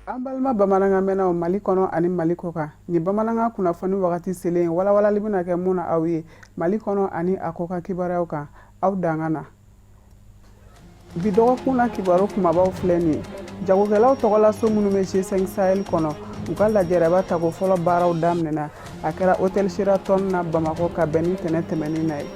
An balima bamanankan mɛnnaw Mali kɔnɔ ani Mali kɔkan, nin bamanankan kunnafoni wagati selen walawalali bɛna kɛ mun na aw ye Mali kɔnɔ ani a kɔkan kibaruyaw kan, aw danga na. Bi dɔgɔkun na kibaru kumabaw filɛ nin ye. Jagokɛlaw tɔgɔlaso minnu bɛ G5 Sahel kɔnɔ, u ka lajɛrɛba tako fɔlɔ baaraw daminɛna. A kɛra Hôtel Sheraton na Bamakɔ ka bɛn ni tɛnɛ tɛmɛnen na ye.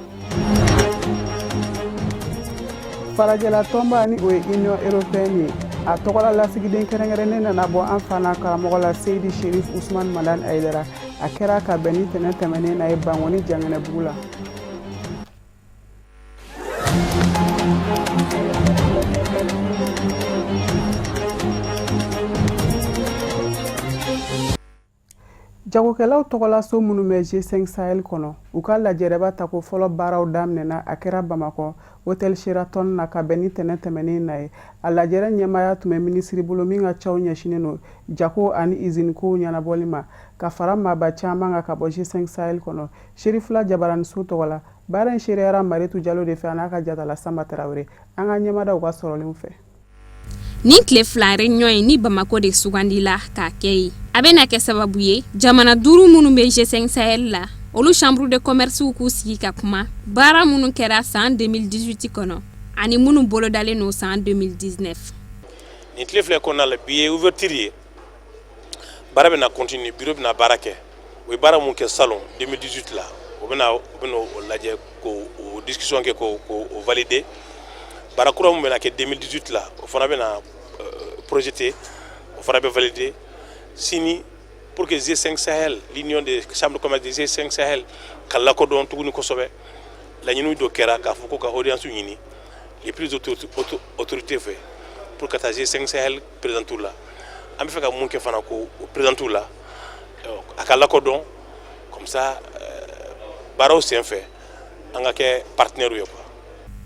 Farajɛla tɔnba ni o ye Union européenne ye, a tɔgɔla lasigiden kɛrɛnkɛrɛnnen nana bɔ an fa n'a karamɔgɔ la Seyidi Sherif Usman Madani Hayidara. A kɛra ka bɛn ni tɛnɛ tɛmɛnen na ye Bankoni Janginɛbugu la. Jagokɛlaw tɔgɔlaso minnu bɛ G5 Sahel kɔnɔ, u ka lajɛrɛba tako fɔlɔ baaraw daminɛna. A kɛra Bamakɔ Hôtel Sheraton na ka bɛn ni tɛnɛ tɛmɛnen na ye. A lajɛrɛ ɲɛmaaya tun bɛ minisiri bolo min ka caw ɲɛsinnen don jago ani izinikow ɲɛnabɔli ma, ka fara maaba caman kan ka bɔ G5 Sahel kɔnɔ. Serifula jabaraniso tɔgɔ la, baara in seereyara Maritu Jalo de fɛ, a n'a ka jatala Sanba Tarawele. An ka ɲɛmada u ka sɔrɔlenw fɛ. Nin tile fila réunion in ni Bamakɔ de sugandila k'a kɛ ye, a bɛna kɛ sababu ye jamana duuru minnu bɛ G5 Sahel la, olu chambre de commerce k'u sigi ka kuma baara minnu kɛra san 2018 kɔnɔ ani minnu bolodalen don san 2019. Nin tile fila kɔnɔna la, bi ye ouverture ye, baara bɛna continuer, bureau bɛna baara kɛ. U ye baara mun kɛ salon 2018 la, u bɛna o lajɛ k'o discussion kɛ, k'o valider. Baara kura mun bɛna kɛ 2018 la, o fana bɛna projeter, o fana bɛ valider sini pour que G5 Sahel, l'union des chambres de commerce des G5 Sahel, ka lakodɔn tuguni kosɛbɛ. Laɲiniw dɔ kɛra k'a fɔ ko ka audience ɲini les plus autorités fɛ pour ka taa G5 Sahel présenté la. An bɛ fɛ ka mun kɛ fana, k'o présenté la, a ka lakodɔn, comme ça baaraw senfɛ an ka kɛ partenaire ye quoi.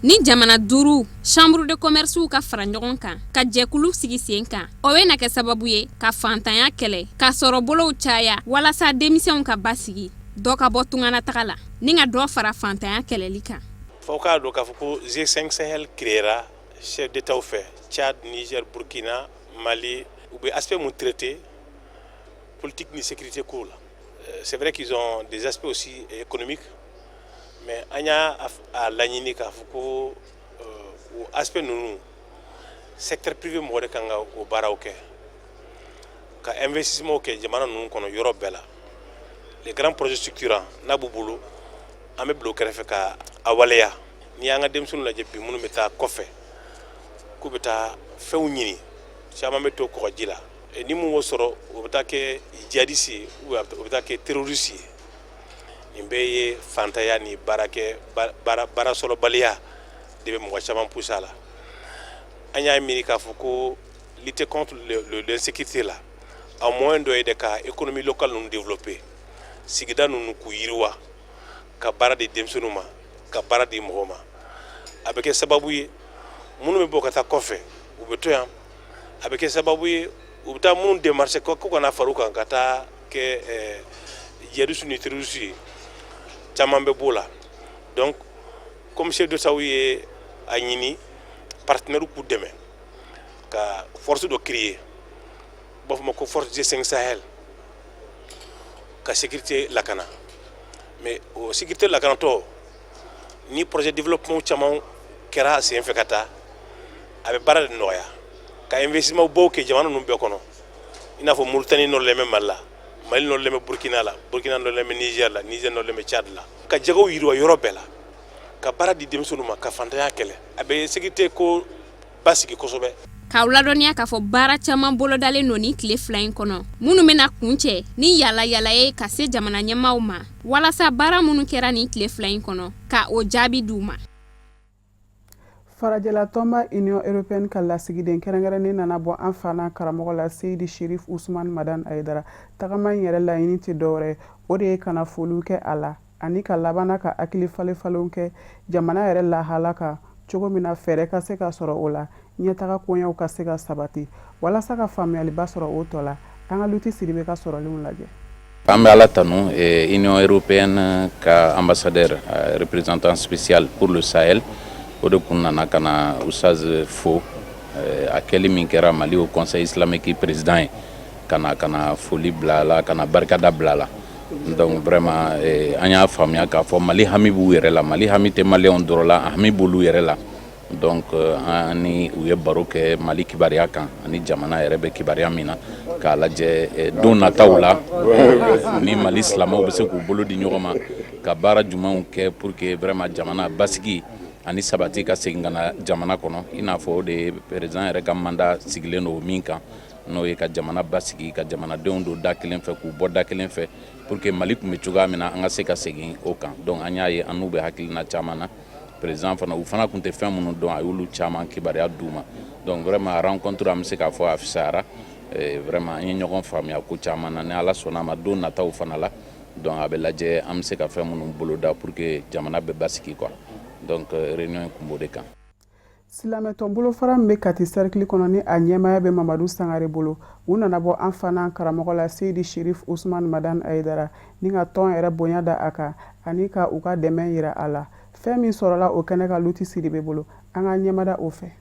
Ni jamana duuru chambre de commerce ka fara ɲɔgɔn kan ka jɛkulu sigi sen kan, o bɛna kɛ sababu ye ka fantanya kɛlɛ, ka sɔrɔ bolow caya walasa denmisɛnw ka basigi, dɔ ka bɔ tunganataga la ni ka dɔ fara fantanya kɛlɛli kan. Fo k'a dɔn k'a fɔ ko G5 Sahel créera chef d'État fɛ, Tchad, Niger, Burkina, Mali. U bɛ aspect mun traité? Politique ni sécurité ko la. C'est vrai qu'ils ont des aspects aussi économiques, mais an y'a a laɲini k'a fɔ ko o aspect ninnu, secteur privé mɔgɔ de kan ka o baaraw kɛ, ka investissement kɛ jamana ninnu kɔnɔ yɔrɔ bɛɛ la. Les grands projets structurants n'a b'u bolo, an bɛ bila o kɛrɛfɛ ka a waleya. N'i y'an ka denmisɛnninw lajɛ bi, minnu bɛ taa kɔfɛ k'u bɛ taa fɛnw ɲini, caman bɛ to kɔgɔji la. Ni mun m'o sɔrɔ, o bɛ taa kɛ djihadiste ye ou o bɛ taa kɛ terroriste ye. Nin bɛɛ ye fantanya ni baarakɛ baara baara sɔrɔbaliya de bɛ mɔgɔ caman pousser a la. An y'a miiri k'a fɔ ko lutter contre l'insécurité la, a moyen dɔ ye de ka économie locale ninnu développer, sigida ninnu k'u yiriwa, ka baara di denmisɛnninw ma, ka baara di mɔgɔw ma. A bɛ kɛ sababu ye minnu bɛ bɔ ka taa kɔfɛ, u bɛ to yan. A bɛ kɛ sababu ye u bɛ taa minnu démarcher ko kana far'u kan ka taa kɛ djihadiste ni terroriste ye, caman bɛ b'o la. Donc comme chef d'État ye a ɲini partenaire k'u dɛmɛ ka force dɔ créer, u b'a fɔ ma ko force G5 Sahel, ka sécurité lakana. Mais o sécurité lakanatɔ ni projet développement caman kɛra a sen fɛ ka taa, a bɛ baara de nɔgɔya ka investissement baw kɛ jamana ninnu bɛɛ kɔnɔ, i n'a fɔ Mauritanie nɔrɔlen bɛ Mali la, Mali nɔrɔlen bɛ Burkina la, Burkina nɔrɔlen bɛ Niger la, Niger nɔrɔlen bɛ Tchad la, ka jagow yiriwa yɔrɔ bɛɛ la, ka baara di denmisɛnninw ma, ka fantanya kɛlɛ. A bɛ sécurité ko basigi kosɛbɛ. K'aw ladɔnniya k'a fɔ baara caman bolodalen don nin tile fila in kɔnɔ, minnu bɛna kuncɛ ni yala yala ye ka se jamana ɲɛmaaw ma, walasa baara minnu kɛra nin tile fila in kɔnɔ, ka o jaabi d'u ma. Farajɛla tɔnba Union européenne ka lasigiden kɛrɛnkɛrɛnnen nana bɔ an fa n'a karamɔgɔ la Seyidi Sherif Usman Madan Hayidara. Tagama in yɛrɛ laɲini tɛ dɔwɛrɛ, o de ye ka na foliw kɛ a la ani ka labanna ka hakili falen-falenw kɛ jamana yɛrɛ lahala kan, cogo min na fɛɛrɛ ka se ka sɔrɔ o la, ɲɛtaga koɲɛw ka se ka sabati. Walasa ka faamuyaliba sɔrɔ o tɔ la, an ka Luti Sidibe ka sɔrɔlenw lajɛ. An bɛ Ala tanu. Union européenne ka ambassadeur, représentant spécial pour le Sahel, o de kun nana ka na Oustaz fo a kɛli min kɛra Mali Haut Conseil islamique président ye, ka na foli bila a la, ka na barikada bila a la. Donc vraiment, an y'a faamuya k'a fɔ Mali hami b'u yɛrɛ la. Mali hami tɛ maliyɛnw dɔrɔn la, a hami b'olu yɛrɛ la. Donc an ni u ye baro kɛ Mali kibaruya kan ani jamana yɛrɛ bɛ kibaruya min na, k'a lajɛ don nataw la ni Mali silamɛw bɛ se k'u bolo di ɲɔgɔn ma ka baara jumɛnw kɛ pour que vraiment jamana basigi ani sabati ka segin ka na jamana kɔnɔ, i n'a fɔ o de ye président yɛrɛ ka mandat sigilen don min kan, n'o ye ka jamana basigi, ka jamanadenw don da kelen fɛ, k'u bɔ da kelen fɛ, pour que Mali tun bɛ cogoya min na, an ka se ka segin o kan. Donc an y'a ye an n'u bɛ hakilina caman na. Président fana, u fana tun tɛ fɛn minnu dɔn, a y'olu caman kibaruya d'u ma. Donc vraiment, rencontre, an bɛ se k'a fɔ a fisayara. Vraiment, an ye ɲɔgɔn faamuya ko caman na. Ni Ala sɔnna a ma, don nataw fana la, donc a bɛ lajɛ an bɛ se ka fɛn minnu boloda pour que jamana bɛ basigi quoi. Donc réunion in kun b'o de kan. Silamɛtɔn bolofara min bɛ Kati cercle kɔnɔ, ni a ɲɛmaaya bɛ Mamadu Sangare bolo, u nana bɔ an fana karamɔgɔ la, Seyidi Sherif Usman Madani Ayidara, ni ka tɔn yɛrɛ bonya da a kan ani ka u ka dɛmɛ yira a la. Fɛn min sɔrɔla o kɛnɛ kan, Luti Sidibe bolo, an ka ɲɛmada o fɛ.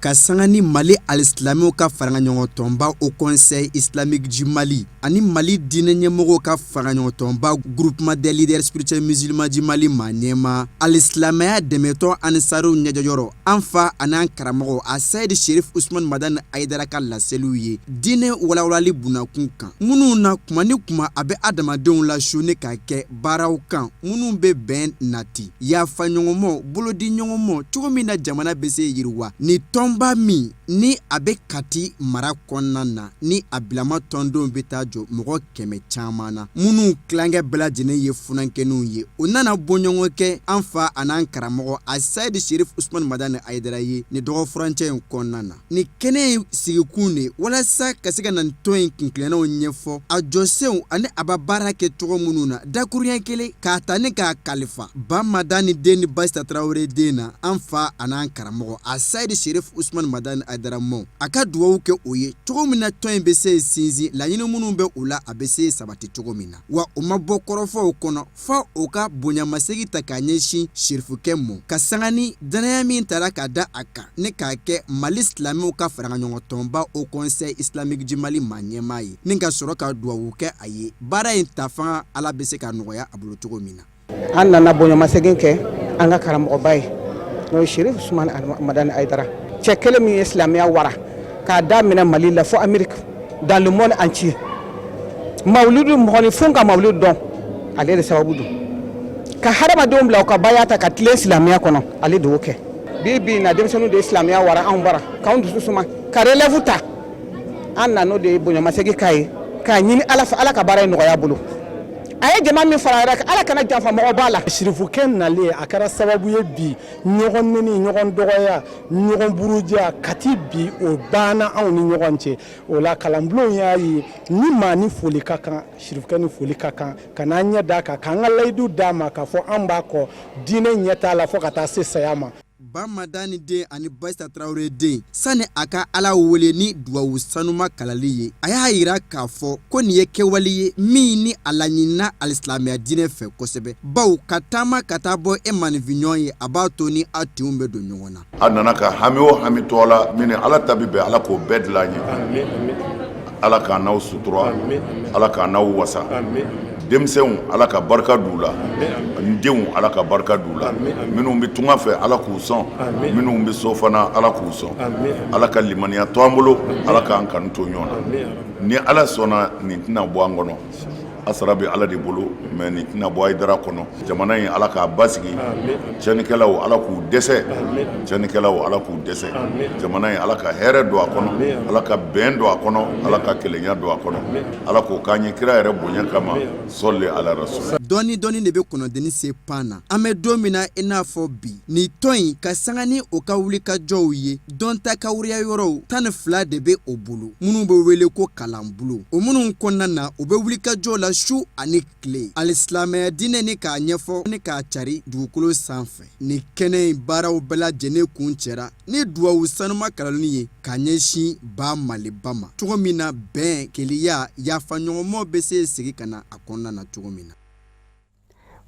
Ka sanga ni Mali alisilamɛw ka faraɲɔgɔntɔnba Haut Conseil islamique du Mali ani Mali diinɛ ɲɛmɔgɔw ka faraɲɔgɔntɔnba Groupement des leaders spirituels musulmans du Mali ma ɲɛma, alisilamɛya dɛmɛtɔn Ansaruw ɲɛjɔyɔrɔ, an fa an'an karamɔgɔ a Seyidi Sherif Usman Madani Ayidara ka laseliw ye diinɛ walawalali bunakun kan, minnu na kuma ni kuma a bɛ adamadenw lasu ni ka kɛ baaraw kan minnu bɛ bɛn nati, yafa ɲɔgɔnmɔ, bolodi ɲɔgɔnmɔ, cogo min na jamana bɛ se yiriwa. Ni tɔnba min ni a bɛ Kati mara kɔnɔna na, ni a bilama tɔndenw bɛ taa jɔ mɔgɔ 100 caman na, minnu tilankɛ bɛɛ lajɛlen ye funankɛninw ye, o nana bɔɲɔgɔn kɛ an fa an'an karamɔgɔ a Seyidi Sherif Usman Madani Ayidara ye ni dɔgɔfurancɛ in kɔnɔna na. Ni kɛnɛ in sigikun de walasa ka se ka na tɔn in kuntilennaw ɲɛfɔ, a jɔsenw ani a bɛ baara kɛ cogo minnu na, dakuruɲɛ kelen k'a ta ni k'a kalifa Ba Madani den ni Basita Tarawele den na, an fa an'an karamɔgɔ a Seyidi Sherif Usman Madani Ayidara mɔ, a ka dugawu kɛ o ye cogo min na tɔn in bɛ se sinsin, laɲini minnu bɛ u la, a bɛ se sabati cogo min na. Wa o ma bɔ kɔrɔfɔw kɔnɔ fɔ o ka bonyamasegin ta k'a ɲɛsin Serifukɛ mɔ, ka sanga ni dannaya min tara ka da a kan ni k'a kɛ Mali silamɛw ka faraɲɔgɔntɔnba Haut Conseil islamique du Mali maa ɲɛmaa ye, ni ka sɔrɔ ka dugawu kɛ a ye baara in ta fanga Ala bɛ se ka nɔgɔya a bolo cogo min na. An nana bonyamasegin kɛ an ka karamɔgɔba ye, n'o ye Sherif Usman Madani Ayidara, cɛ kelen min ye silamɛya wara k'a daminɛ Mali la fo Amérique, dans le monde entier. Mawuludu mɔgɔninfin ka mawuludu dɔn, ale de sababu don ka hadamadenw bila u ka baya ta ka tilen silamɛya kɔnɔ, ale de y'o kɛ. Bi bi in na, denmisɛnninw de ye silamɛya wara anw bara k'anw dusu suma ka relève ta. An nan'o de ye bonyamasegin k'a ye, k'a ɲini Ala fɛ, Ala ka baara in nɔgɔya bolo. A ye jama min fara yɛrɛ kan, Ala kana janfa mɔgɔ b'a la. Sirifukɛ nalen, a kɛra sababu ye bi ɲɔgɔn neni, ɲɔgɔn dɔgɔya, ɲɔgɔn buruja Kati, bi o banna anw ni ɲɔgɔn cɛ. O la kalanbulon y'a ye ni maa ni foli ka kan, sirifukɛ ni foli ka kan, ka n'an ɲɛ d'a kan, k'an ka layidu d'a ma k'a fɔ an b'a kɔ diinɛ ɲɛtaa la fo ka taa se saya ma. Ba Madani den ani Basita Tarawele den, sani a ka Ala wele ni dugawu sanuma kalali ye, a y'a yira k'a fɔ ko nin ye kɛwale ye min ni a laɲinina alisilamɛya diinɛ fɛ kosɛbɛ, baw ka taama ka taa bɔ e maaninfinɲɔgɔn ye, a b'a to ni aw tinw bɛ don ɲɔgɔn na. A nana ka hami o hami tɔ la min ni Ala ta bɛ bɛn, Ala k'o bɛɛ dilan an ye. Ala k'an n'aw sutura, Ala k'an n'aw wasa. Denmisɛnw, Ala ka barika d'u la, n denw, Ala ka barika d'u la. Minnu bɛ tunga fɛ, Ala k'u sɔn. Minnu bɛ so fana, Ala k'u sɔn. Ala ka limaniya to an bolo, Ala k'an kanu to ɲɔgɔn na. Ni Ala sɔnna, nin tɛna bɔ an kɔnɔ. A sara bɛ Ala de bolo, mais nin tɛna bɔ Ayidara kɔnɔ. Jamana in, Ala k'a basigi. Tiɲɛnikɛlaw, Ala k'u dɛsɛ. Tiɲɛnikɛlaw, Ala k'u dɛsɛ. Jamana in, Ala ka hɛrɛ don a kɔnɔ, Ala ka bɛn don a kɔnɔ, Ala ka kelenya don a kɔnɔ. Ala k'o k'an ye kira yɛrɛ bonya kama. Sɔli ala rasul. Dɔɔni dɔɔni de bɛ kɔnɔdenni se pan na. An bɛ don min na i n'a fɔ bi, nin tɔn in ka sanga ni o ka wulikajɔw ye, dɔnta ka wuriya yɔrɔw 12 de bɛ o bolo, minnu bɛ wele ko kalanbulon. O minnu kɔnɔna na, u bɛ wulikajɔ la su ani tile ani Alisilamɛya diinɛ ni k'a ɲɛfɔ ni k'a cari dugukolo sanfɛ. Nin kɛnɛ in baaraw bɛɛ lajɛlen kuncɛra ni duwawu sanuma kalanni ye ka ɲɛsin ba Maliba ma cogo min na bɛn, kelenya, yafaɲɔgɔnma bɛ se segin ka na a kɔnɔna na cogo min na.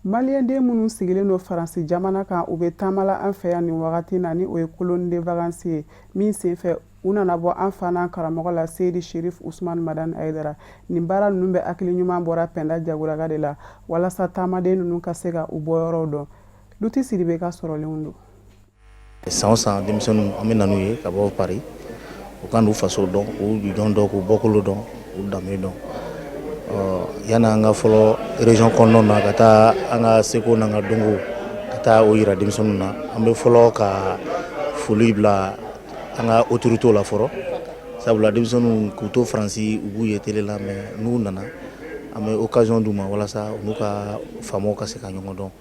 Maliyɛnden minnu sigilen don Faransi jamana kan, u bɛ taama la an fɛ yan nin wagati na, ni o ye colonie de vacances ye min senfɛ u nana bɔ an fa n'an karamɔgɔ la Seyidi Sherif Usman Madani Hayidara. Nin baara ninnu bɛ hakili ɲuman bɔra Pɛnda Jaguraga de la walasa taamaden ninnu ka se ka u bɔyɔrɔw dɔn. Luti Sidibe ka sɔrɔlenw don. San o san, denmisɛnninw, an bɛ na n'u ye ka bɔ Paris, u ka n'u faso dɔn, k'u jujɔn dɔn, k'u bɔkolo dɔn, k'u danbe dɔn. Yanni an ka fɔlɔ région kɔnɔnaw na ka taa an ka seko n'an ka dɔnko ka taa o yira denmisɛnninw na, an bɛ fɔlɔ ka foli bila an ka autorités la fɔlɔ, sabula denmisɛnninw k'u to Faransi, u b'u ye télé la, mais n'u nana, an bɛ occasion d'u ma walasa u n'u ka faamaw ka se ka ɲɔgɔn dɔn.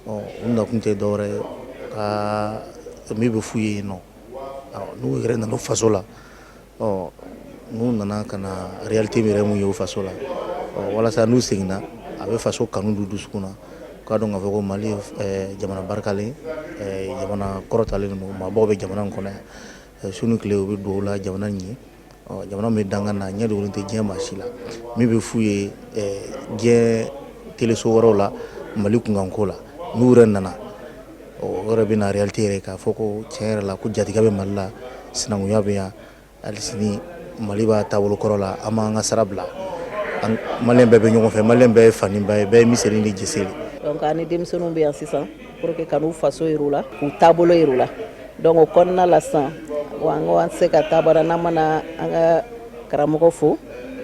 U nakun tɛ dɔwɛrɛ ye ka min bɛ f'u ye yen nɔ, n'u yɛrɛ nana u faso la, n'u nana ka na réalité yɛrɛ mun ye u faso la, walasa n'u seginna, a bɛ faso kanu don dusukun na, k'a dɔn k'a fɔ ko Mali ye jamana barikalen, jamana kɔrɔtalen don, maabaw bɛ jamana in kɔnɔ yan. Su ni tile, u bɛ dugawu la jamana in ye. Jamana min bɛ dangan na, ɲɛ dogolen tɛ diɲɛ maa si la. Min bɛ f'u ye diɲɛ teleso wɛrɛw la Mali kunkanko la, n'u yɛrɛ nana, o yɛrɛ bɛ na réalité yɛrɛ k'a fɔ ko tiɲɛ yɛrɛ la, ko jatigɛ bɛ Mali la, sinankunya bɛ yan hali sini, Mali b'a taabolo kɔrɔ la, an b'an ka sira bila, maliyɛn bɛɛ bɛ ɲɔgɔn fɛ, maliyɛn bɛɛ ye fa ni ba ye, bɛɛ ye miseli ni jiseli. Donc an ni denmisɛnninw bɛ yan sisan pour que ka n'u faso yir'u la, k'u taabolo yir'u la. Donc o kɔnɔna la sisan, wa an ko an tɛ se ka taa bara n'an ma na an ka karamɔgɔ fo,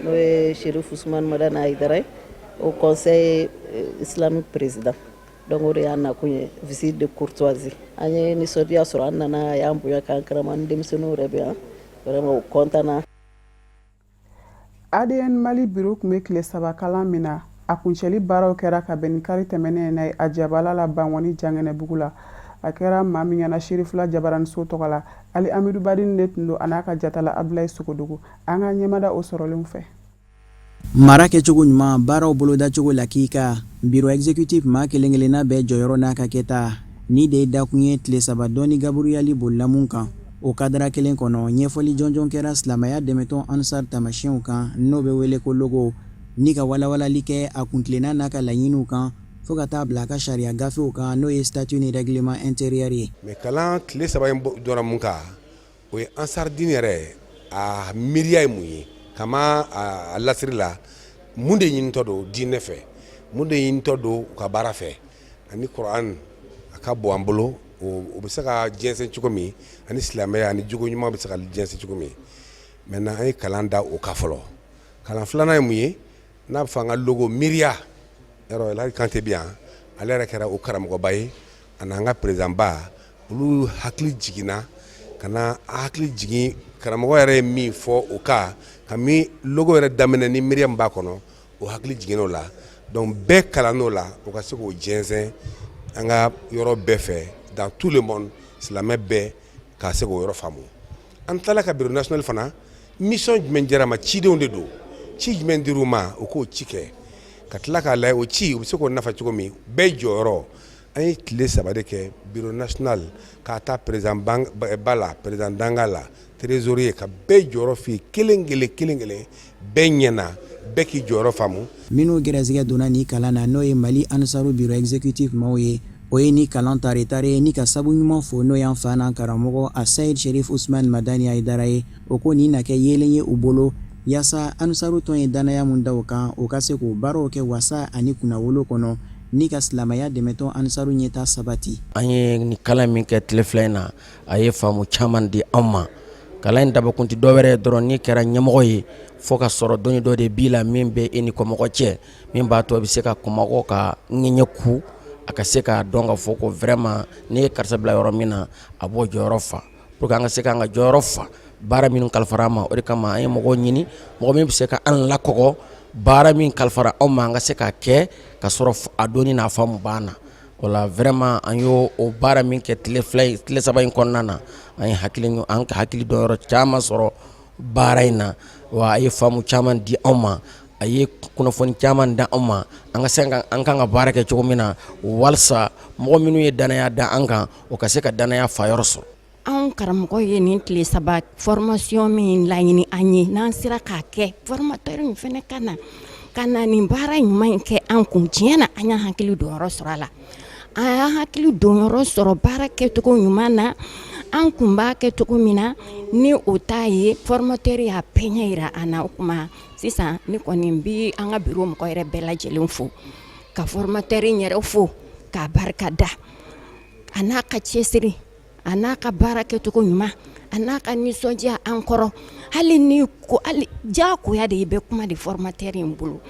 n'o ye Cherif Ousmane Madani Hayidara ye, haut conseil islamique président. Donc o de y'an nakun ye, visite de courtoisie. An ye nisɔndiya sɔrɔ, an nana, a y'an bonya k'an karama. Ni denmisɛnninw yɛrɛ bɛ yan, vraiment u content na. ADN Mali bureau tun bɛ tile 3 kalan min na, a kuncɛli baaraw kɛra ka bɛn ni kari tɛmɛnen na ye a jabala la Bankɔni Jangɛnɛbugu la. A kɛra maa min ɲɛna Serifula Jabaraniso tɔgɔ la, Ali Amidu Badini de tun don, a n'a ka jatala Abulayi Sogodogo. An ka ɲɛmada o sɔrɔlenw fɛ. Mara kɛcogo ɲuman, baaraw bolodacogo lakika, bureau exécutif maa kelen-kelenna bɛɛ jɔyɔrɔ n'a ka kɛta, ni de ye dakun ye tile 3 dɔnni gaburuyali bolila mun kan. O kadara kelen kɔnɔ, ɲɛfɔli jɔnjɔn kɛra silamɛya dɛmɛtɔn Ansar taamasiyɛnw kan, n'o bɛ wele ko logo, ni ka walawalali kɛ a kuntilenna n'a ka laɲiniw kan, fo ka taa bila a ka sariya gafew kan, n'o ye statut ni règlement intérieur ye. Mais kalan tile 3 in dɔra mun kan? O ye Ansar Dine yɛrɛ a miiriya ye mun ye, kama a lasiri la, mun de ɲinitɔ don diinɛ fɛ, mun de ɲinitɔ don u ka baara fɛ, ani Kuran a ka bon an bolo, o bɛ se ka jɛnsɛn cogo min, ani silamɛya ani jogo ɲuman bɛ se ka jɛnsɛn cogo min. Maintenant, an ye kalan da o kan fɔlɔ. Kalan filanan ye mun ye? N'a bɛ fɔ an ka logo miiriya yɔrɔ, Elhaji Kante bɛ yan, ale yɛrɛ kɛra o karamɔgɔba ye, ani an ka président ba, olu hakili jiginna ka na hakili jigin karamɔgɔ yɛrɛ ye min fɔ o kan, ka min logo yɛrɛ daminɛ ni miiriya min b'a kɔnɔ, o hakili jiginna o la. Donc bɛɛ kalan o la, o ka se k'o jɛnsɛn an ka yɔrɔ bɛɛ fɛ, dans tout le monde, silamɛ bɛɛ ka se k'o yɔrɔ faamu. An tilala ka bureau national fana, mission jumɛn dira ma? Cidenw de don, ci jumɛn dir'u ma, u k'o ci kɛ, ka tila k'a lajɛ o ci u bɛ se k'o nafa cogo min, bɛɛ jɔyɔrɔ. An ye tile 3 de kɛ bureau national, k'a ta président ba la, président danga la, trésorier, ka bɛɛ jɔyɔrɔ f'i ye kelen kelen kelen kelen, bɛɛ ɲɛna, bɛɛ k'i jɔyɔrɔ faamu. Minnu gɛrɛsɛgɛ donna nin kalan na, n'o ye Mali Ansaru bureau exécutif maaw ye, o ye ni kalan tare tare ye ni ka sabu ɲuman fo, n'o y'an fa n'an karamɔgɔ a Sayid Sherif Usman Madani Hayidara ye. O ko nin na kɛ yeelen ye u bolo yaasa Ansaru tɔn ye dannaya mun da u kan, u ka se k'o baaraw kɛ wasa ani kunnawolo kɔnɔ, ni ka silamɛya dɛmɛtɔn Ansaru ɲɛtaa sabati. An ye ni kalan min kɛ tile 2 in na, a ye faamu caman di anw ma. Kalan in dabɔkun tɛ dɔwɛrɛ ye dɔrɔn, n'i kɛra ɲɛmɔgɔ ye, fo ka sɔrɔ dɔnni dɔ de b'i la min bɛ e ni kɔmɔgɔ cɛ, min b'a to a bɛ se ka kɔmɔgɔ ka ŋɛɲɛ ku, a ka se k'a dɔn ka fɔ ko vraiment n'i ye karisa bila yɔrɔ min na, a b'o jɔyɔrɔ fa. Pour que an ka se k'an ka jɔyɔrɔ fa baara minnu kalifara an ma, o de kama an ye mɔgɔw ɲini, mɔgɔ min bɛ se ka an lakɔgɔ baara min kalifara anw ma, an ka se k'a kɛ ka sɔrɔ a dɔnni n'a faamu b'an na. O la vraiment, an y'o o baara min kɛ tile 2, tile 3 in kɔnɔna na, an ye hakili an ka hakili dɔn yɔrɔ caman sɔrɔ baara in na, wa a ye faamu caman di anw ma. A ye kunnafoni caman di anw ma an ka se an kan ka baara kɛ cogo min na walasa mɔgɔ minnu ye dannaya da an kan, o ka se ka dannaya fa yɔrɔ sɔrɔ. Anw karamɔgɔ ye nin tile 3 formation min laɲini an ye, n'an sera k'a kɛ, formateur in fana ka na nin baara ɲuman in kɛ an kun. Tiɲɛ na, an y'a hakili donyɔrɔ sɔrɔ a la, an y'an hakili donyɔrɔ sɔrɔ baara kɛcogo ɲuman na. An kun b'a kɛ cogo min na, ni o t'a ye, formateur y'a bɛɛ ɲɛ jira an na. O tuma sisan, ne kɔni bɛ an ka bureau mɔgɔ yɛrɛ bɛɛ lajɛlen fo, ka formateur in yɛrɛ fo k'a barika da, a n'a ka cɛsiri, a n'a ka baara kɛcogo ɲuman, a n'a ka nisɔndiya an kɔrɔ. Hali ni ko hali diyagoya de i bɛ kuma de formateur in bolo.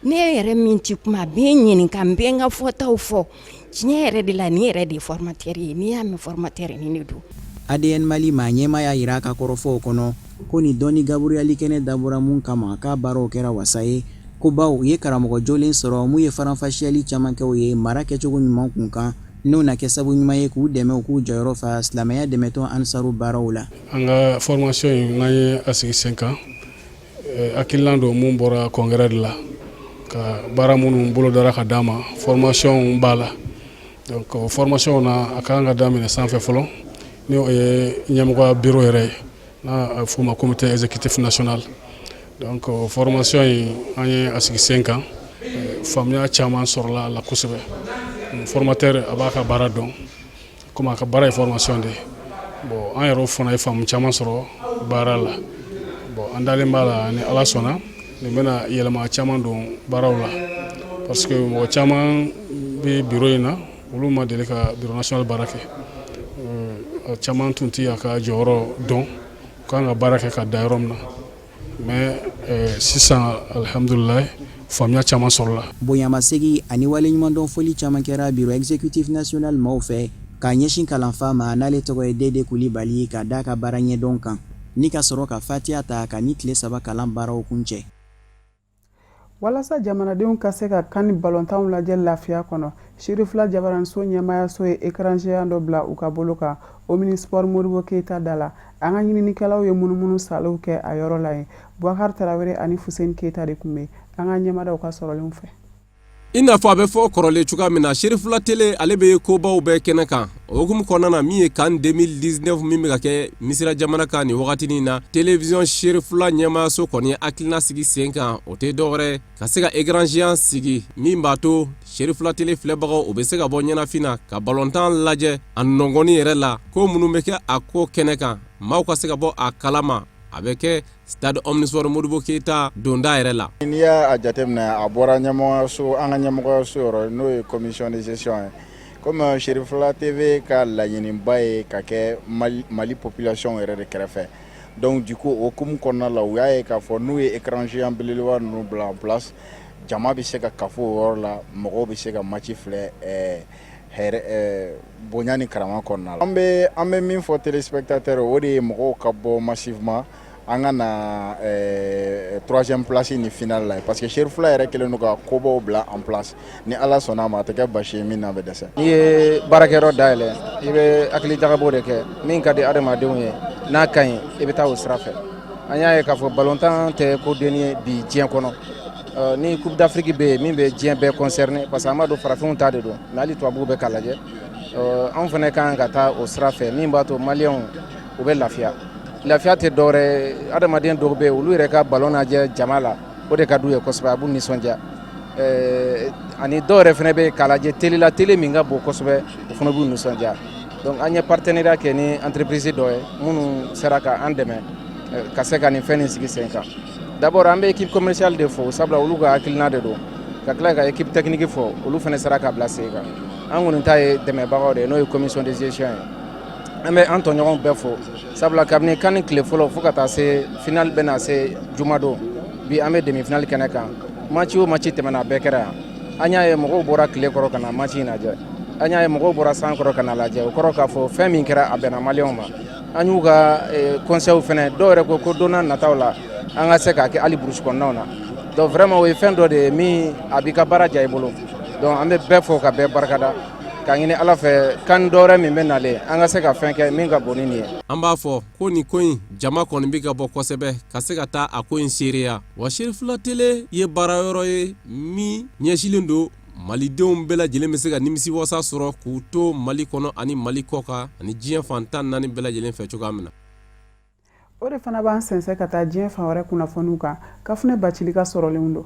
Ne yɛrɛ min tɛ kuma, a bɛ n ɲininka, n bɛ n ka fɔtaw fɔ. Tiɲɛ yɛrɛ de la, nin yɛrɛ de ye formateur ye. N'i y'a mɛn formateur, nin de don. ADN Mali maa ɲɛmaa y'a jira a ka kɔrɔfɔw kɔnɔ ko nin dɔnni gaburuyali kɛnɛ dabɔra mun kama, k'a baaraw kɛra wasa ye, ko baw u ye karamɔgɔ jolen sɔrɔ mun ye faranfasiyali caman kɛ u ye mara kɛcogo ɲuman kun kan, n'o na kɛ sabu ɲuman ye k'u dɛmɛ u k'u jɔyɔrɔ fa silamɛya dɛmɛtɔn Ansaru baaraw la. An ka formation in, n'an ye a sigi sen kan, hakilina don mun bɔra congrès de la, ka baara minnu bolodara ka d'an ma, formation b'a la. Donc o formation na, a ka kan ka daminɛ sanfɛ fɔlɔ, ni o ye ɲɛmɔgɔya bureau yɛrɛ ye, n'a f'o ma comité exécutif national. Donc o formation in, an ye a sigi sen kan, faamuya caman sɔrɔla a la kosɛbɛ. Formateur, a b'a ka baara dɔn, komi a ka baara ye formation de ye. Bon, an yɛrɛ fana ye faamu caman sɔrɔ baara la. Bon, an dalen b'a la, ni Ala sɔnna, nin bɛna yɛlɛma caman don baaraw la, parce que mɔgɔ caman bɛ bureau in na, olu ma deli ka bureau national baara kɛ. Caman tun tɛ a ka jɔyɔrɔ dɔn, kan ka baara kɛ ka da yɔrɔ min na. Mais sisan, alihamdulilayi, faamuya caman sɔrɔla. Bonyamasegin ani waleɲumandɔn foli caman kɛra bureau exécutif national maaw fɛ k'a ɲɛsin kalanfa ma, n'ale tɔgɔ ye Dede Kulibali, ka da ka baara ɲɛdɔn kan, ni ka sɔrɔ ka fatiya ta ka ni tile 3 kalan baaraw kun cɛ. Walasa jamanadenw ka se ka CAN balontanw lajɛ lafiya kɔnɔ, Sirifila Jabaranso ɲɛmaayaso ye écran géant dɔ bila u ka bolo kan Omnisport Modibo Keyita da la. An ka ɲininikɛlaw ye munumunu saliw kɛ a yɔrɔ la yen. Bubakari Tarawele ani Fuseni Keyita de tun bɛ an ka ɲɛmadaw ka sɔrɔlenw fɛ. I n'a fɔ a bɛ fɔ kɔrɔlen cogoya min na, Serifula Tele, ale bɛ kobaw bɛɛ kɛnɛ kan. O hukumu kɔnɔna na, min ye CAN 2019 min bɛ ka kɛ Misira jamana kan nin wagati in na, télévision Serifula ɲɛmaayaso kɔni ye hakilina sigi sen kan. O tɛ dɔwɛrɛ, ka se ka écran géant sigi min b'a to Serifula Tele filɛbagaw, o bɛ se ka bɔ ɲɛnafin na ka balontan lajɛ a nɔngɔnni yɛrɛ la. Ko minnu bɛ kɛ a ko kɛnɛ kan, maaw ka se ka bɔ a kalama. A bɛ kɛ stade Omnisport Modibo Keyita donda yɛrɛ la. N'i y'a jateminɛ, a bɔra ɲɛmɔgɔyaso, an ka ɲɛmɔgɔyaso yɔrɔ, n'o ye commission de gestion ye. Comme Serifula TV ka laɲiniba ye ka kɛ Mali population yɛrɛ de kɛrɛfɛ, donc du coup, o hukumu kɔnɔna la, u y'a ye k'a fɔ n'u ye écran géant belebeleba ninnu bila en place, jama bɛ se ka kafo o yɔrɔ la, mɔgɔw bɛ se ka match filɛ hɛrɛ, bonya ni karama kɔnɔna la. An bɛ min fɔ téléspectateur, o de ye mɔgɔw ka bɔ massivement, an ka na troisième place ni finale la, parce que Serifula yɛrɛ kɛlen don ka kobaw bila en place. Ni Ala sɔnna a ma, a tɛ kɛ basi ye min n'a bɛ dɛsɛ. N'i ye baarakɛyɔrɔ dayɛlɛ, i bɛ hakili jagabɔ de kɛ. Min ka di adamadenw ye, n'a ka ɲi, i bɛ taa o sira fɛ. An y'a ye k'a fɔ balontan tɛ ko denni ye bi diɲɛ kɔnɔ. Ni Coupe d'Afrique bɛ yen, min bɛ diɲɛ bɛɛ concerné, parce que an b'a dɔn farafinw ta de don, mais hali tubabuw bɛ k'a lajɛ. Anw fana ka kan ka taa o sira fɛ, min b'a to maliyɛnw u bɛ lafiya. Lafiya tɛ dɔwɛrɛ ye, adamaden dɔw bɛ yen, olu yɛrɛ ka balon lajɛ jama la, o de ka d'u ye kosɛbɛ, a b'u nisɔndiya. Ani dɔw yɛrɛ fana bɛ yen, k'a lajɛ télé la, télé min ka bon kosɛbɛ, o fana b'u nisɔndiya. Donc an ye partenariat kɛ ni entreprise dɔ ye minnu sera ka an dɛmɛ ka se ka nin fɛn nin sigi sen kan. D'abord, an bɛ équipe commerciale de fo, sabula olu ka hakilina de don, ka tila ka équipe technique fo, olu fana sera ka bila sen kan. An kɔni ta ye dɛmɛbagaw de ye, n'o ye commission de gestion ye. An bɛ an tɔɲɔgɔnw bɛɛ fo, sabula kabini CAN tile fɔlɔ fo ka taa se finale bɛna se jumadon bi, an bɛ demi finale kɛnɛ kan. Match o match tɛmɛna, a bɛɛ kɛra yan. An y'a ye mɔgɔw bɔra tile kɔrɔ ka na match in lajɛ, an y'a ye mɔgɔw bɔra san kɔrɔ ka na lajɛ. O kɔrɔ k'a fɔ fɛn min kɛra, a bɛnna maliyɛnw ma. An y'u ka conseil fɛnɛ, dɔw yɛrɛ ko ko don n'a nataw la, an ka se k'a kɛ hali brousse kɔnɔnaw na. Donc vraiment, o ye fɛn dɔ de ye min a b'i ka baara diya i bolo. Donc an bɛ bɛɛ fo ka bɛɛ barikada. K'a ɲini Ala fɛ CAN dɔwɛrɛ min bɛ nalen an ka se ka fɛn kɛ min ka bon ni nin ye. An b'a fɔ ko nin ko in jama kɔni bɛ ka bɔ kosɛbɛ ka se ka taa a ko in seereya. Wa Serifula Tele ye baara yɔrɔ ye min ɲɛsinlen don malidenw bɛɛ lajɛlen bɛ se ka nimisiwasa sɔrɔ k'u to Mali kɔnɔ ani Mali kɔkan ani diɲɛ fan 14 bɛɛ lajɛlen fɛ cogoya min na. O de fana b'an sɛnsɛn ka taa diɲɛ fan wɛrɛ kunnafoniw kan. Kafunɛ Bacili ka sɔrɔlenw don.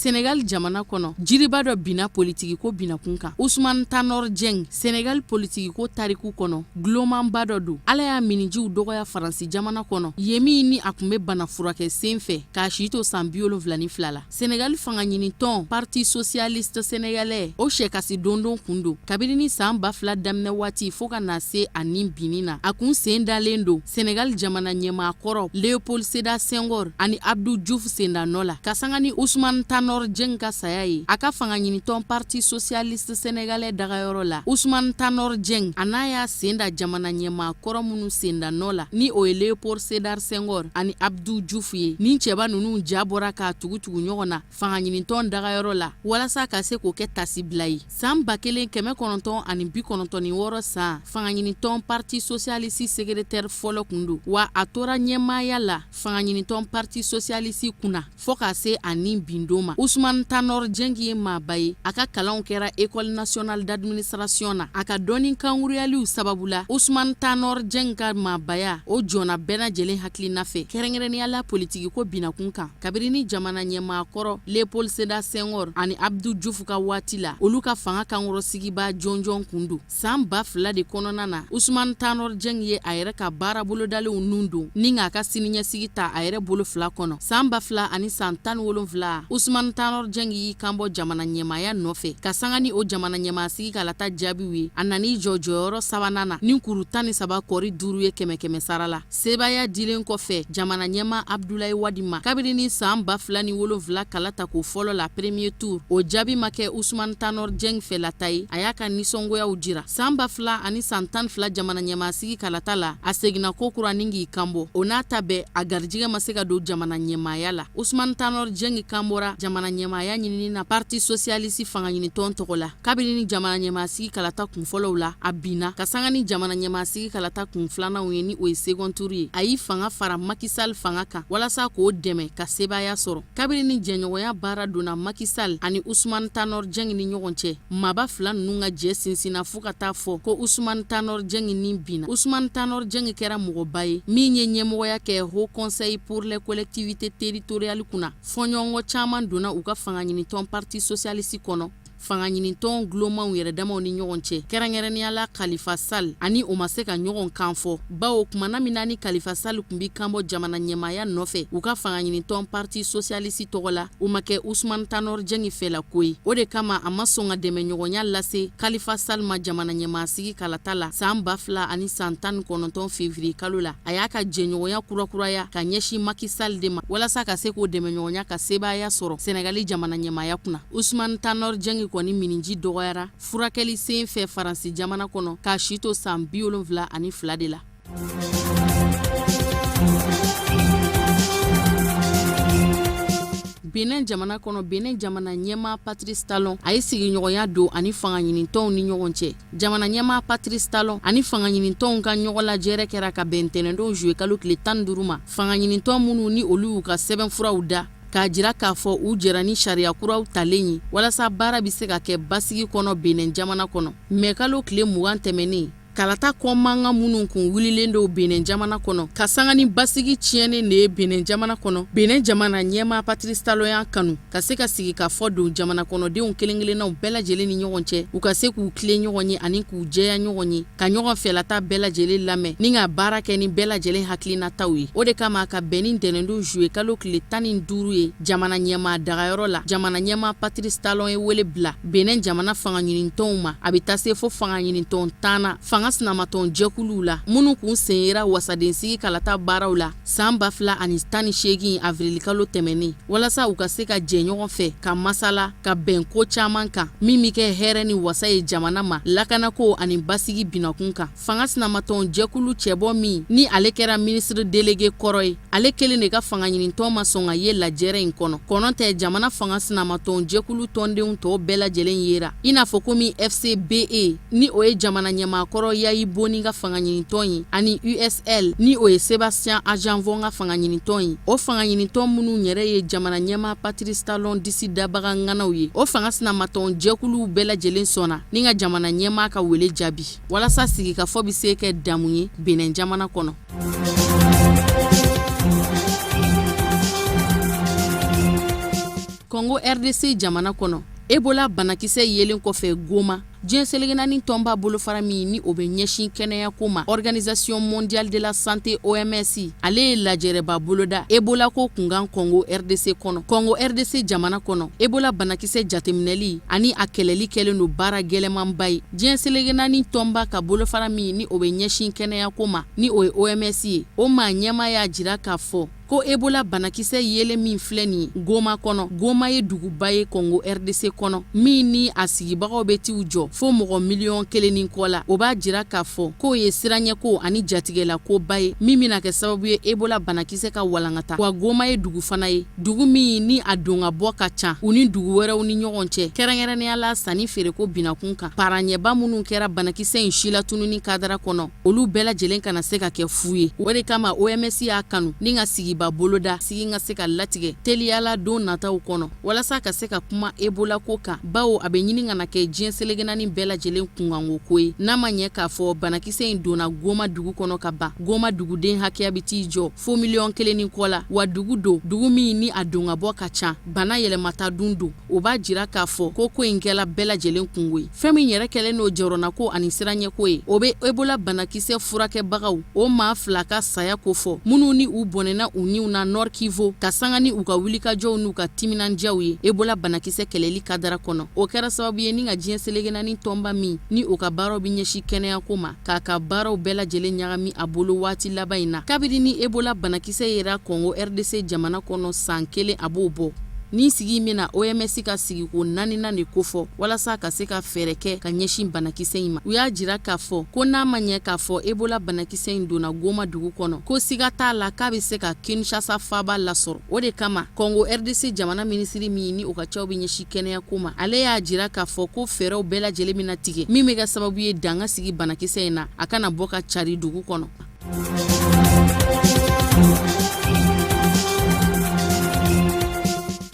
Senegal jamana kɔnɔ, jiriba dɔ binna politikiko binakun kan. Ousmane Tanor Dieng, Senegal politikiko tariku kɔnɔ, dulomanba dɔ don. Ala y'a minijiw dɔgɔya Faransi jamana kɔnɔ, yen min ni a tun bɛ bana furakɛ sen fɛ k'a si to san 72 la. Senegal fangaɲinitɔn Parti socialiste sénégalais o sɛkasi dondon kun don. Kabini ni san 2000 daminɛ waati fo ka na se a ni binni na, a kun sen dalen don Senegal jamana ɲɛmaa kɔrɔ Leopold Sédar Senghor ani Abdou Diouf sendanɔ la. Ka sanga ni Ousmane Tanor Dieng ka saya ye, a ka fangaɲinitɔn Parti socialiste sénégalais dagayɔrɔ la, Ousmane Tanor Dieng a n'a y'a sen da jamana ɲɛmaa kɔrɔ minnu sendanɔ la, ni o ye Leopold Sédar Senghor ani Abdou Diouf ye, nin cɛba ninnu ja bɔra k'a tugutugu ɲɔgɔn na fangaɲinitɔn dagayɔrɔ la walasa ka se k'o kɛ tasibila ye. San 1996 san, fangaɲinitɔn Parti socialiste secrétaire fɔlɔ kun don, wa a tora ɲɛmaaya la fangaɲinitɔn Parti socialiste kunna fɔɔ ka se a ni bindon ma. Ousmane Tanor Dieng ye maaba ye, a ka kalanw kɛra École nationale d'administration na. A ka dɔnni kankuruyaliw sababu la, Ousmane Tanor Dieng ka maabaya o jɔnna bɛɛ lajɛlen hakilina fɛ, kɛrɛnkɛrɛnnenya la politikiko binakun kan. Kabini ni jamana ɲɛmaa kɔrɔ Léopold Sédar Senghor ani Abdou Diouf ka waati la, olu ka fanga kankɔrɔsigibaa jɔnjɔn kun don. San 2000 de kɔnɔna na, Ousmane Tanor Dieng ye a yɛrɛ ka baara bolodalenw nun don ni k'a ka siniɲɛsigi ta a yɛrɛ bolo fila kɔnɔ. San 2017, Ousmane Tanor Dieng y'i kanbɔ jamana ɲɛmaaya nɔfɛ ka sanga ni o jamana ɲɛmaasigi kalata jaabiw ye. A nan'i jɔ jɔyɔrɔ sabanan na ni kuru 13 kɔri 5 ye kɛmɛ kɛmɛ sara la. Sebaaya dilen kɔfɛ jamana ɲɛmaa Abdoulaye Wade ma kabini ni san 2007 kalatako fɔlɔ la premier tour, o jaabi ma kɛ Ousmane Tanor Dieng fɛlata ye, a y'a ka nisɔngoyaw jira. San 2012 jamana ɲɛmaasigi kalata la, a seginna kokura ni k'i kanbɔ. O n'a ta bɛɛ, a garijɛgɛ ma se ka don jamana ɲɛmaaya la. Ousmane Tanor Dieng kanbɔra jamana ɲɛmaaya ɲinini na Parti socialiste fangaɲinitɔn tɔgɔ la. Kabini ni jamana ɲɛmaasigi kalata kun fɔlɔw la, a binna ka sanga ni jamana ɲɛmaasigi kalata kun filananw ye, ni o ye second tour ye. A y'i fanga fara Macky Sall fanga kan walasa k'o dɛmɛ ka sebaaya sɔrɔ. Kabini ni jɛɲɔgɔnya baara donna Macky Sall ani Ousmane Tanor Dieng ni ɲɔgɔn cɛ, maaba fila ninnu ka jɛ sinsinna fo ka taa fɔ ko Ousmane Tanor Dieng ni binna. Ousmane Tanor Dieng kɛra mɔgɔba ye min ye ɲɛmɔgɔya kɛ Haut Conseil pour les collectivités territoriales kunna. Fɔɲɔgɔnkɔ caman donna u ka fangaɲinitɔn Parti socialiste kɔnɔ. Fangaɲinitɔn dulomaw yɛrɛ damaw ni ɲɔgɔn cɛ, kɛrɛnkɛrɛnnenya la Khalifa Sall ani o ma se ka ɲɔgɔn kan fɔ, bawo kumana min na ni Khalifa Sall tun b'i kanbɔ jamana ɲɛmaaya nɔfɛ u ka fangaɲinitɔn Parti socialiste tɔgɔ la, o ma kɛ Ousmane Tanor Dieng fɛla ko ye. O de kama a ma sɔn ka dɛmɛɲɔgɔnya lase Khalifa Sall ma jamana ɲɛmaasigi kalata la san 2019 février kalo la. A y'a ka jɛɲɔgɔnya kurakuraya ka ɲɛsin Macky Sall de ma walasa ka se k'o dɛmɛɲɔgɔnya ka sebaaya sɔrɔ Senegali jamana ɲɛmaaya kunna. Ousmane Tanor Dieng kɔni miniji dɔgɔyara furakɛli sen fɛ Faransi jamana kɔnɔ k'a si to san 72 de la. Benin jamana kɔnɔ, Benin jamana ɲɛmaa Patrice Talon a ye sigiɲɔgɔnya don ani fangaɲinitɔnw ni ɲɔgɔn cɛ. Jamana ɲɛmaa Patrice Talon ani fangaɲinitɔnw ka ɲɔgɔnlajɛrɛ kɛra ka bɛn ntɛnɛndon juillet kalo tile 15 ma. Fangaɲinitɔn minnu ni olu y'u ka sɛbɛnfuraw da k'a jira k'a fɔ u jɛra ni sariya kuraw talen ye walasa baara bɛ se ka kɛ basigi kɔnɔ Benin jamana kɔnɔ. Mɛ kalo tile 20 tɛmɛnen, kalata kɔ mankan minnu kun wulilen don Benin jamana kɔnɔ ka sanga ni basigi tiɲɛnen de ye Benin jamana kɔnɔ, Benin jamana ɲɛmaa Patrice Talon y'a kanu ka se ka sigi ka fɔ don jamana kɔnɔdenw kelen-kelennaw bɛɛ lajɛlen ni ɲɔgɔn cɛ, u ka se k'u tilen ɲɔgɔn ye ani k'u jɛya ɲɔgɔn ye, ka ɲɔgɔn fɛlata bɛɛ lajɛlen lamɛn ni ka baara kɛ ni bɛɛ lajɛlen hakilinataw ye. O de kama ka bɛn ni ntɛnɛndon juillet kalo tile 15 ye jamana ɲɛmaa dagayɔrɔ la, jamana ɲɛmaa Patrice Talon ye wele bila Benin jamana fangaɲinitɔnw ma. A bɛ taa se fo fangaɲinitɔn 10 na fanga sinamatɔn jɛkuluw la minnu kun sen yera wasadensigi kalata baaraw la san 2018 avril kalo tɛmɛnen, walasa u ka se ka jɛ ɲɔgɔn fɛ ka masala ka bɛn ko caman kan min bɛ kɛ hɛrɛ ni wasa ye jamana ma, lakanako ani basigi binakun kan. Fanga sinamatɔn jɛkulu cɛbɔ min ni ale kɛra ministre délégué kɔrɔ ye, Ale kelen de ka fangaɲinitɔn ma sɔn ka ye lajɛrɛ in kɔnɔ. Kɔnɔ tɛ jamana fanga sinamatɔn jɛkulu tɔndenw tɔw bɛɛ lajɛlen yera, i n'a fɔ komi FCBE ni o ye jamana ɲɛmaakɔrɔ Yayi Boni ka fangaɲinitɔn ye, ani USL ni o ye Sebastien Ajavon ka fangaɲinitɔn ye. O fangaɲinitɔn minnu yɛrɛ ye jamana ɲɛmaa Patrice Talon disi dabaga ŋanaw ye, o fanga sinamatɔn jɛkuluw bɛɛ lajɛlen sɔnna ni ka jamana ɲɛmaa ka wele jaabi walasa sigikafɔ bɛ se kɛ damu ye Benin jamana kɔnɔ. Kɔngo RDC jamana kɔnɔ, Ebola banakisɛ yelen kɔfɛ Goma, diɲɛ seleke naani tɔnba bolofara min ni o bɛ ɲɛsin kɛnɛyako ma, Organisation mondiale de la santé OMS, ale ye lajɛrɛba boloda Ebola ko kunkan Kɔngo RDC kɔnɔ. Kɔngo RDC jamana kɔnɔ, Ebola banakisɛ jateminɛli ani a kɛlɛli kɛlen don baara gɛlɛmanba ye. Diɲɛ seleke naani tɔnba ka bolofara min ni o bɛ ɲɛsin kɛnɛyako ma, ni o ye OMS ye, o maa ɲɛmaa y'a jira k'a fɔ ko Ebola banakisɛ yelen min filɛ nin ye Goma kɔnɔ. Goma ye duguba ye Kɔngo RDC kɔnɔ min ni a sigibagaw bɛ t'iw jɔ fo mɔgɔ miliyɔn kelen ni kɔ la. O b'a jira k'a fɔ k'o ye siranɲɛko ani jatigɛlakoba ye min bɛna kɛ sababu ye Ebola banakisɛ ka walankata. Wa Goma ye dugu fana ye, dugu min ni a don ka bɔ ka ca u ni dugu wɛrɛw ni ɲɔgɔn cɛ, kɛrɛnkɛrɛnnenya la sanni feereko binakun kan. Paranɲɛba minnu kɛra banakisɛ in silatununi kadara kɔnɔ, olu bɛɛ lajɛlen kana se ka kɛ fu ye. O de kama OMS y'a kanu ni ka sigiba boloda, sigi ka se ka latigɛ teliya la don nataw kɔnɔ walasa ka se ka kuma Ebola ko kan, bawo a bɛ ɲini ka na kɛ diɲɛ seleke naani bɛɛ lajɛlen kunkanko ko ye. N'a ma ɲɛ k'a fɔ banakisɛ in donna Goma dugu kɔnɔ ka ban, Goma duguden hakɛya bɛ t'i jɔ fo miliyɔn kelen ni kɔ la. Wa dugu don, dugu min ni a don ka bɔ ka ca, bana yɛlɛmata dun don. O b'a jira k'a fɔ ko ko in kɛla bɛɛ lajɛlen kunko ye. Fɛn min yɛrɛ kɛlen don jɔrɔnako ani siranɲɛko ye, o bɛ Ebola banakisɛ furakɛbagaw, o maa fila ka saya kofɔ, minnu ni u bɔnɛna u niw na Nord Kivu, ka sanga ni u ka wulikajɔw n'u ka timinandiyaw ye Ebola banakisɛ kɛlɛli kadara kɔnɔ. O kɛra sababu ye ni ka diɲɛ seleke naani tɔnba min ni o ka baaraw bɛ ɲɛsin kɛnɛyako ma, k'a ka baaraw bɛɛ lajɛlen ɲagami a bolo waati laban in na. Kabini ni Ebola banakisɛ yera Kɔngo RDC jamana kɔnɔ san kelen a b'o bɔ, Nin sigi in bɛna OMS ka sigiko naaninan de kofɔ walasa ka se ka fɛɛrɛ kɛ ka ɲɛsin banakisɛ in ma. U y'a jira k'a fɔ ko n'a ma ɲɛ k'a fɔ Ebola banakisɛ in donna Goma dugu kɔnɔ, ko siga t'a la k'a bɛ se ka Kinshasa faaba lasɔrɔ. O de kama Kɔngo RDC jamana minisiri min ni o ka cɛw bɛ ɲɛsin kɛnɛyako ma, ale y'a jira k'a fɔ ko fɛɛrɛw bɛɛ lajɛlen bɛna tigɛ min bɛ kɛ sababu ye dan ka sigi banakisɛ in na, a kana bɔ ka cari dugu kɔnɔ.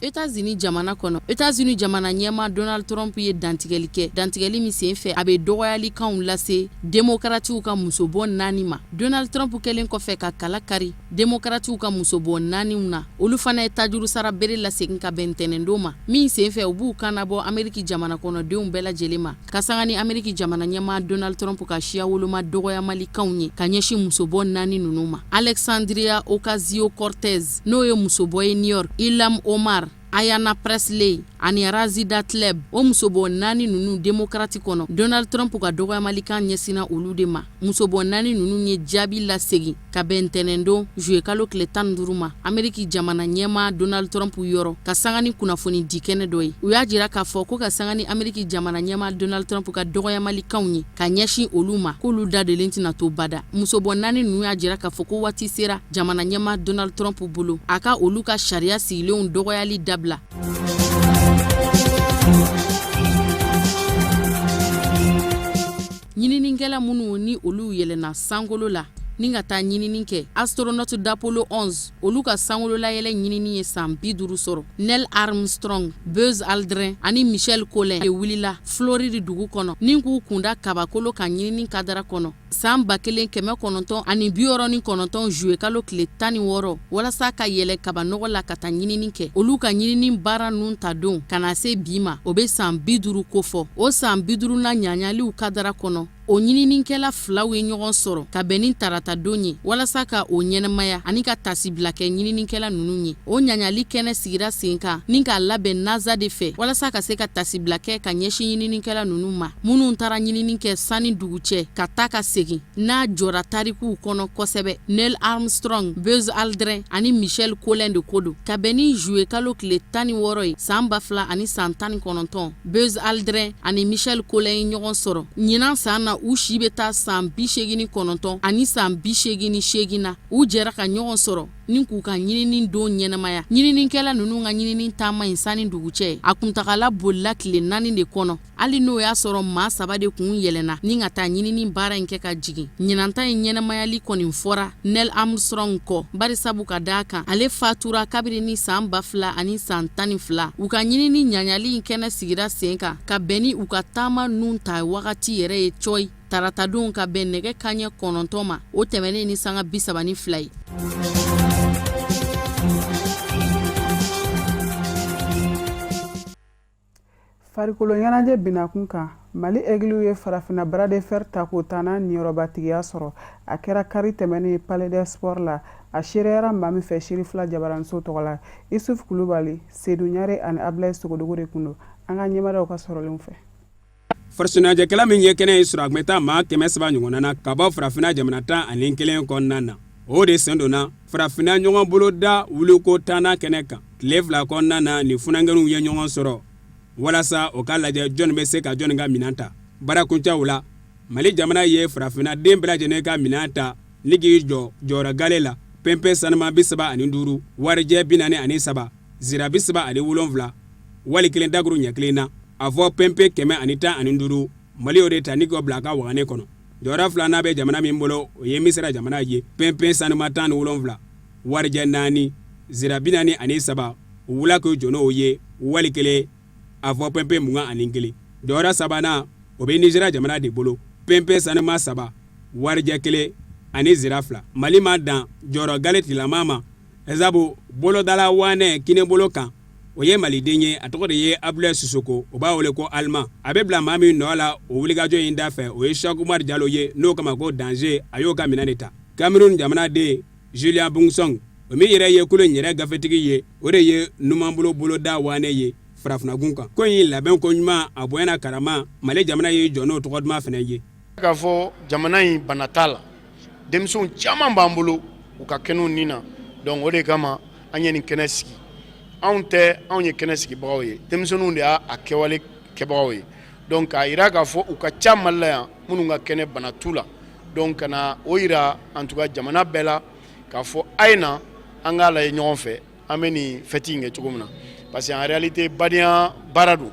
Etats-Unis jamana kɔnɔ, Etats-Unis jamana ɲɛmaa Donald Trump ye dantigɛli kɛ, dantigɛli min sen fɛ a bɛ dɔgɔyalikanw lase demokaratiw ka musobɔ naani ma. Donald Trump kɛlen kɔfɛ ka kala kari demokaratiw ka musobɔ naaniw na, olu fana ye tajurusara bere lasegin ka bɛn ntɛnɛndon ma, min sen fɛ u b'u kan nabɔ Ameriki jamana kɔnɔdenw bɛɛ lajɛlen ma. Ka sanga ni Ameriki jamana ɲɛmaa Donald Trump ka siya woloma dɔgɔyamalikanw ye ka ɲɛsin musobɔ naani ninnu ma, Alexandria Ocasio-Cortez, n'o ye musobɔ ye New York, Ilham Omar, Ayanna Pressley ani Rashida Tlaib, o musobɔ naani ninnu demokarati kɔnɔ, Donald Trump ka dɔgɔyamalikan ɲɛsinna olu de ma. Musobɔ naani ninnu ye jaabi lasegin ka bɛn ntɛnɛndon juillet kalo tile 15 ma Ameriki jamana ɲɛmaa Donald Trump yɔrɔ ka sanga ni kunnafoni di kɛnɛ dɔ ye. U y'a jira k'a fɔ ko ka sanga ni Ameriki jamana ɲɛmaa Donald Trump ka dɔgɔyamalikanw ye ka ɲɛsin olu ma, k'olu dadelen tɛna to bada. Musobɔ naani ninnu y'a jira k'a fɔ ko waati sera jamana ɲɛmaa Donald Trump bolo a ka olu ka sariya sigilenw dɔgɔyali dabila. Ɲininikɛla minnu ni olu yɛlɛnna sankolo la ni ka taa ɲinini kɛ astronaute d'Apollo 11, olu ka sankololayɛlɛ ɲinini ye san 50 sɔrɔ. Neil Armstrong, Buzz Aldrin ani Michel Collins de wulila Floride dugu kɔnɔ ni k'u kunda kabakolo kan ɲinini kadara kɔnɔ san 1969 juillet kalo tile 16 walasa ka yɛlɛ kabanɔgɔ la ka taa ɲinini kɛ. Olu ka ɲinini baara ninnu ta don ka na se bi ma, o bɛ san 50 kofɔ. O san 50nan ɲaɲaliw kadara kɔnɔ, o ɲininikɛla filaw ye ɲɔgɔn sɔrɔ ka bɛn ni taratadon ye walasa ka o ɲɛnamaya ani ka tasibila kɛ ɲininikɛla ninnu ye. O ɲaɲali kɛnɛ sigira sen kan ni k'a labɛn NASA de fɛ walasa ka se ka tasibila kɛ ka ɲɛsin ɲininikɛla ninnu ma, minnu taara ɲinini kɛ sanni dugu cɛ ka taa ka segin n'a jɔra tarikuw kɔnɔ kosɛbɛ. Neil Armstrong, Buzz Aldrin ani Michel Collins de ko don. Ka bɛn ni juillet kalo tile 16 ye san 2019, Buzz Aldrin ani Michel Collins ye ɲɔgɔn sɔrɔ ɲinan san na. U si bɛ taa san 89 ani san 88 na. U jɛra ka ɲɔgɔn sɔrɔ. ni k'u ka ɲinini don ɲɛnamaya. Ɲininikɛla ninnu ka ɲinini taama in san ni dugu cɛ, a kuntagala bolila tile 4 de kɔnɔ. Hali n'o y'a sɔrɔ maa 3 de kun yɛlɛnna ni ka taa ɲinini baara in kɛ ka jigin. Ɲinan ta in ɲɛnamayali kɔni fɔra Neil Armstrong kɔ, barisabu ka d'a kan ale fatura kabiri ni san 2012. U ka ɲinini ɲaɲali in kɛnɛ sigira sen kan ka bɛn ni u ka taama nun ta wagati yɛrɛ ye cɔyi taratadon ka bɛn nɛgɛ kanɲɛ 9 ma, o tɛmɛnen ni sanga 32 ye. Farikolo ɲɛnajɛ binakun kan, Mali Aigles ye farafinna bras de fer tako 10nan niyɔrɔbatigiya sɔrɔ. A kɛra kari tɛmɛnen Palais des Sports la. A seereyara maa min fɛ Serifila jabaraninso tɔgɔ la, Isuf Kulubali, Sedu Ɲare ani Abulayi Sogodogo de kun don an ka ɲɛmadaw ka sɔrɔlenw fɛ. Farikoloɲɛnajɛkɛla min ye kɛnɛ in sɔrɔ, a tun bɛ taa maa 300 ɲɔgɔnna na ka bɔ farafinna jamana 11 kɔnɔna na. O de sen donna farafinna ɲɔgɔn boloda wuliko 10nan kɛnɛ kan. Tile 2 kɔnɔna na, nin funankɛninw ye ɲɔgɔn sɔrɔ walasa o ka lajɛ jɔnni bɛ se ka jɔnni ka minɛn ta. Baarakuncɛw la, Mali jamana ye farafinna den bɛɛ lajɛlen ka minɛn ta ni k'i jɔ jɔyɔrɔ gale la, pɛnpɛn sanuma 35, warijɛ 43, zira 37, wali kelen dakuru ɲɛ kelen na, a fɔ pɛnpɛn 115, Mali y'o de ta ni k'o bila a ka wagane kɔnɔ. Jɔyɔrɔ filanan bɛ jamana min bolo, o ye Misira jamana ye, pɛnpɛn sanuma 17, warijɛ 4, zira 43, u wulila k'u jɔ n'o ye, wali kelen a fɔ pɛnpɛn 21. Jɔyɔrɔ sabanan, o bɛ Nizeriya jamana de bolo, pɛnpɛn sanuma 3, warijɛ 1 ani zira 2. Mali ma dan jɔyɔrɔ gale tigilama ma, sabu bolodala wanɛ kinibolo kan, o ye maliden ye, a tɔgɔ de ye Abdulayi Sisoko, u b'a wele ko Alima. A bɛ bila maa min nɔ la o wulikajɔ in da fɛ, o ye Cheick Oumar Jalo ye, n'o kama ko Danger, a y'o ka minɛn de ta. Cameroun jamanaden Julien Boumsong, o min yɛrɛ ye kulu in yɛrɛ gafetigi ye, o de ye numanbolo boloda wanɛ ye farafinnagun kan. Ko in labɛn ko ɲuman, a bonya n'a karama, Mali jamana y'i jɔ n'o tɔgɔ duman fana ye. K'a fɔ jamana in bana t'a la, denmisɛnw caman b'an bolo, u ka kɛnɛw ni na, donc o de kama an ye nin kɛnɛ sigi. Anw tɛ, anw ye kɛnɛ sigibagaw ye, denmisɛnninw de y'a kɛwale kɛbagaw ye. Donc k'a jira k'a fɔ u ka ca Mali la yan minnu ka kɛnɛ bana t'u la, donc ka na o jira en tout cas jamana bɛɛ la k'a fɔ a ye na an k'a lajɛ ɲɔgɔn fɛ an bɛ nin fête in kɛ cogo min na, parce que en réalité badenya baara don.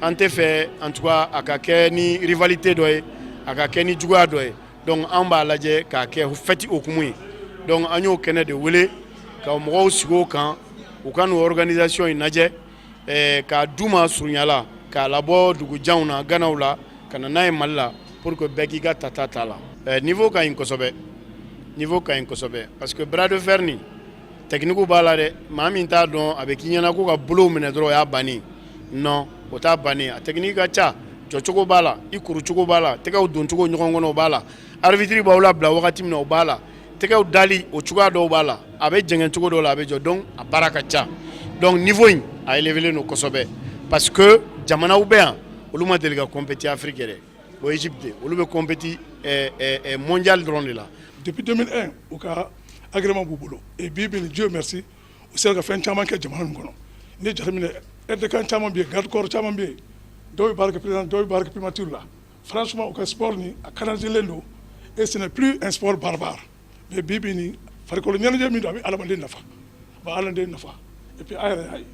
An tɛ fɛ en tout cas a ka kɛ ni rivalité dɔ ye, a ka kɛ ni juguya dɔ ye. Donc an b'a lajɛ k'a kɛ fête hukumu ye. Donc an y'o kɛnɛ de wele ka mɔgɔw sigi o kan, u ka n'o organisation in lajɛ, k'a d'u ma surunya la, k'a labɔ dugujanw na, ganaw la, ka na n'a ye Mali la pour que bɛɛ k'i ka tata t'a la. Niveau ka ɲi kosɛbɛ, niveau ka ɲi kosɛbɛ, parce que bras de fer nin technique b'a la dɛ. Maa min t'a dɔn, a bɛ k'i ɲɛna ko ka bolow minɛ dɔrɔn o y'a bannen. Non, o t'a bannen, a technique ka ca. Jɔcogo b'a la, i kurucogo b'a la, tɛgɛw doncogo ɲɔgɔn kɔnɔ o b'a la, arbitre b'aw labila wagati min na o b'a la, tɛgɛw dali o cogoya dɔw b'a la, a bɛ jɛngɛ cogo dɔw la, a bɛ jɔ. Donc a baara ka ca. Donc niveau in a élevé don kosɛbɛ, parce que jamanaw bɛ yan, olu ma deli ka compétir Afrique yɛrɛ. O Égypte, olu bɛ compétir mondial dɔrɔn de la. Depuis 2001, u ka agrément b'u bolo et bi bi, Dieu merci, u sera ka fɛn caman kɛ jamana in kɔnɔ. N'i ye jateminɛ, aide de camp caman bɛ yen, garde corps caman bɛ yen, dɔw bɛ baara kɛ président, dɔw bɛ baara kɛ primature la. Franchement, u ka sport nin, a canalisé don et ce n'est plus un sport barbare. Mais bi bi nin, farikolo ɲɛnajɛ min don, a bɛ adamaden nafa, a bɛ adamaden nafa. Et puis a yɛrɛ y'a ye,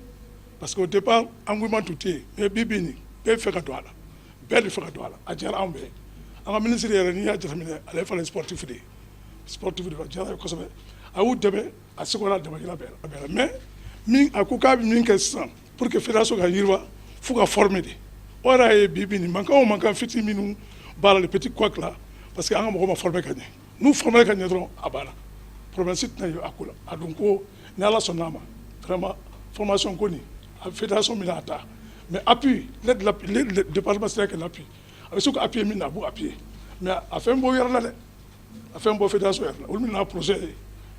parce que au départ engouement tun tɛ yen, mais bi bi nin, bɛɛ bɛ fɛ ka don a la, bɛɛ de fɛ ka don a la. A diyara anw bɛɛ. An ka ministre yɛrɛ, n'i y'a jateminɛ, ale fana ye sportif de ye, sportif de, a diyara a ye kosɛbɛ. A y'u dɛmɛ a seko n'a damayira bɛɛ la. Mais min a ko k'a bɛ min kɛ sisan pour que fédération ka yiriwa, f'u ka former de. O yɛrɛ ye bi bi nin mankan o mankan fitinin minnu b'a la, les petits couacs là, parce que an ka mɔgɔw ma former ka ɲɛ. N'u former ka ɲɛ dɔrɔn, a banna, problème si tɛna ye a ko la. A dun ko ni Ala sɔnn'a ma, vraiment, formation ko nin, a fédération bɛna a ta, mais appui, l'aide, le département sera que l'appui, a bɛ se ka appuyer min na, a b'o appuyer. Mais a fɛn bɔ yɔrɔ la dɛ, a fɛn bɔ fédération yɛrɛ la, olu bɛna projet ye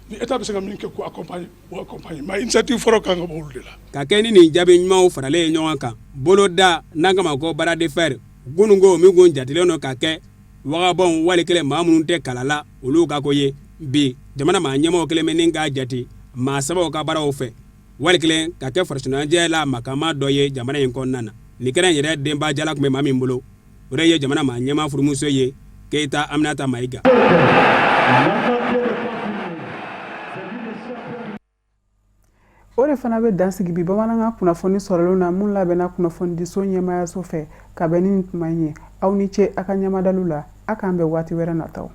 ni état bɛ se ka min kɛ k'o accompagner, o accompagner, mais initiative fɔlɔ kan ka bɔ olu de la. Ka kɛ ni nin jaabi ɲumanw faralen ye ɲɔgɔn kan, boloda n'an kama ko bras de fer kununko min kun jatelen don ka kɛ wagabɔnw wali kelen maa minnu tɛ kala la, olu ka ko ye, bi jamana maa ɲɛmɔgɔ kelen bɛ nin k'a jate maa sabaw ka baaraw fɛ, wali kelen ka kɛ farikoloɲɛnajɛ la makama dɔ ye jamana in kɔnɔna na. Nin kɛnɛ in yɛrɛ denba jala tun bɛ maa min bolo, o de ye jamana maa ɲɛmaa furumuso ye, Keyita Aminata Mayiga. O de fana bɛ dan sigi bi bamanankan kunnafoni sɔrɔlenw na mun labɛnna kunnafonidiso ɲɛmaayaso fɛ ka bɛn ni nin tuma in ye. Aw ni ce a ka ɲɛmadalu la, a k'an bɛn waati wɛrɛ nataw.